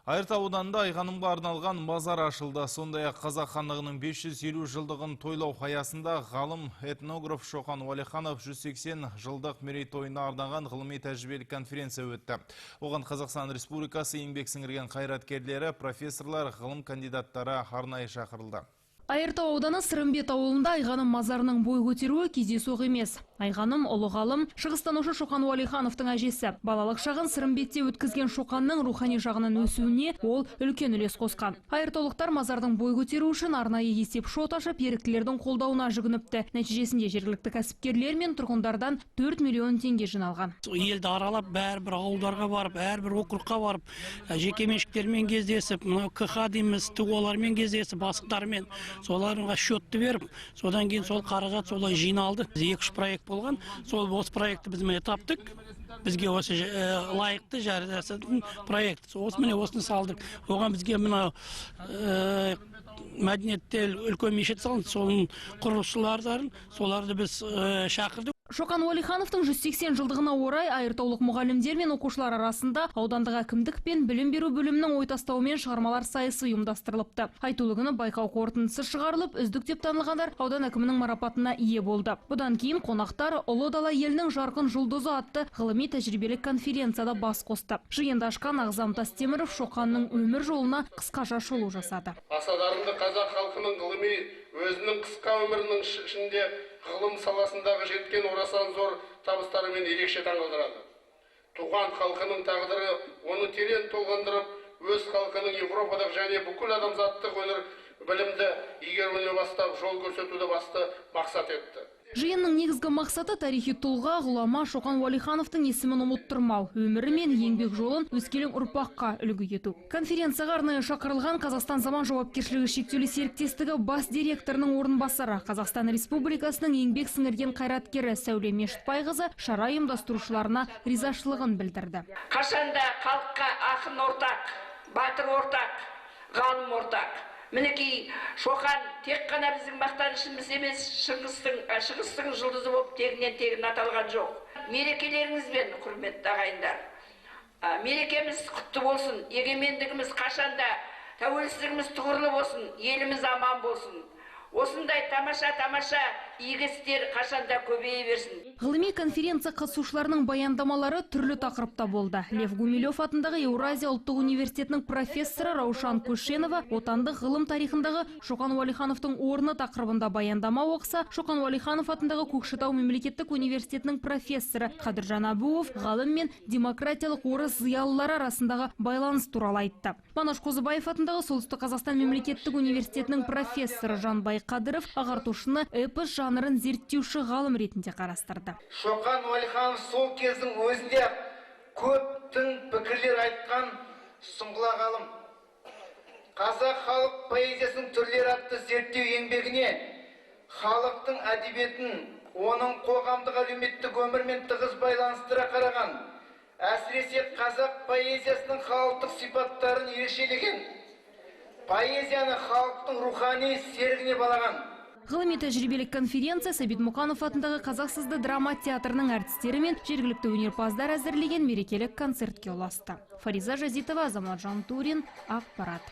Айыртау ауданында Айғанымға арналған мазар ашылды. Сондай-ақ Қазақ хандығының 550 жылдығын тойлау аясында ғалым этнограф Шоқан Уәлиханов 180 жылдық мерейтойына арналған ғылыми тәжірибелік конференция өтті. Оған Қазақстан Республикасы еңбек сіңірген қайраткерлері, профессорлар, ғылым кандидаттары арнайы шақырылды. Айыртау ауданы Сырымбет ауылында Айғаным мазарының бой көтеруі кездейсоқ емес. Айғаным – ұлы ғалым, шығыстанушы Шоқан Уәлихановтың әжесі. Балалық шағын Сырымбетте өткізген Шоқанның рухани жағынан өсуіне ол үлкен үлес қосқан. Айыртаулықтар мазардың бой көтеруі үшін арнайы есеп шот ашып, еріктілердің қолдауына жүгініпті. Нәтижесінде жергілікті кәсіпкерлер мен тұрғындардан 4 миллион теңге жиналған. Елді аралап, бәрібір ауылдарға барып, әрбір округқа барып, жекеменшіктермен кездесіп, мынау КХ дейміз, ТО-лармен кездесіп, бастықтармен, соларға счетты беріп, содан кейін сол қаражат солай жиналды. Екі үш проект болған, сол осы проектті біз, міне, таптық. Бізге осы лайықты жарасатын проект осы, міне, осыны салдық. Оған бізге мынау мәдениетте үлкен мешіт салынды, соның құрылысшыларын, соларды біз шақырдық. Шоқан Уәлихановтың 180 жылдығына орай айыртаулық мұғалімдер мен оқушылар арасында аудандық әкімдік пен білім беру бөлімінің ой тастауымен шығармалар сайысы ұйымдастырылыпты. Айтулы күні байқау қорытындысы шығарылып, үздік деп танылғандар аудан әкімінің марапатына ие болды. Бұдан кейін қонақтар «Ұлы дала елінің жарқын жұлдызы» атты ғылыми тәжірибелік конференцияда бас қосты. Жиынды ашқан Ағзам Тастеміров Шоқанның өмір жолына қысқаша шолу жасады. Аса дарынды қазақ халқының ғылыми өзінің қысқа өмірінің ішінде ғылым саласындағы жеткен орасан зор табыстарымен ерекше таңғалдырады. Туған халқының тағдыры оны терең толғандырып, өз халқының европалық және бүкіл адамзаттық өнер білімді игеруіне бастап жол көрсетуді басты мақсат етті. Жиынның негізгі мақсаты – тарихи тұлға, ғұлама Шоқан Уәлихановтың есімін ұмыттырмау, өмірі мен еңбек жолын өскелең ұрпаққа үлгі ету. Конференцияға арнайы шақырылған «Қазақстан Заман» жауапкершілігі шектеулі серіктестігі бас директорының орынбасары, Қазақстан Республикасының еңбек сіңірген қайраткері Сәуле Мешітбайқызы шара ұйымдастырушыларына ризашылығын білдірді. Қашанда халыққа ақын ортақ, батыр ортақ, ғалым ортақ. Мінекей, Шоқан тек қана біздің мақтанышымыз емес, шығыстың жұлдызы болып тегіннен тегін аталған жоқ. Мерекелеріңізбен, құрметті ағайындар! Мерекеміз құтты болсын, егемендігіміз қашанда, тәуелсіздігіміз тұғырлы болсын, еліміз аман болсын. Осындай тамаша тамаша игі істер қашанда көбейе берсін. Ғылыми конференция қатысушыларының баяндамалары түрлі тақырыпта болды. Лев Гумилев атындағы Еуразия ұлттық университетінің профессоры Раушан Көшенова отандық ғылым тарихындағы Шоқан Уәлихановтың орны тақырыбында баяндама оқыса, Шоқан Уәлиханов атындағы Көкшетау мемлекеттік университетінің профессоры Қадыржан Әбуов ғалым мен демократиялық орыс зиялылары арасындағы байланыс туралы айтты. Манаш Қозыбаев атындағы Солтүстік Қазақстан мемлекеттік университетінің профессоры Жанбай Қадыров ағартушыны эпос жанрын зерттеуші ғалым ретінде қарастырды. Шоқан Уәлиханов сол кездің өзінде ақ көп тың пікірлер айтқан сұңғыла ғалым. «Қазақ халық поэзиясының түрлері» атты зерттеу еңбегіне халықтың әдебиетін оның қоғамдық, әлеуметтік өмірмен тығыз байланыстыра қараған, әсіресе қазақ поэзиясының халықтық сипаттарын ерекшелеген, поэзияны халықтың рухани серігіне балаған. Ғылыми тәжірибелік конференция Сәбит Мұқанов атындағы Қазақ сызды драма театрының әртістері мен жергілікті өнерпаздар әзірлеген мерекелік концертке ұласты. Фариза Жазитова, Азамат Жантурин, Ақпарат.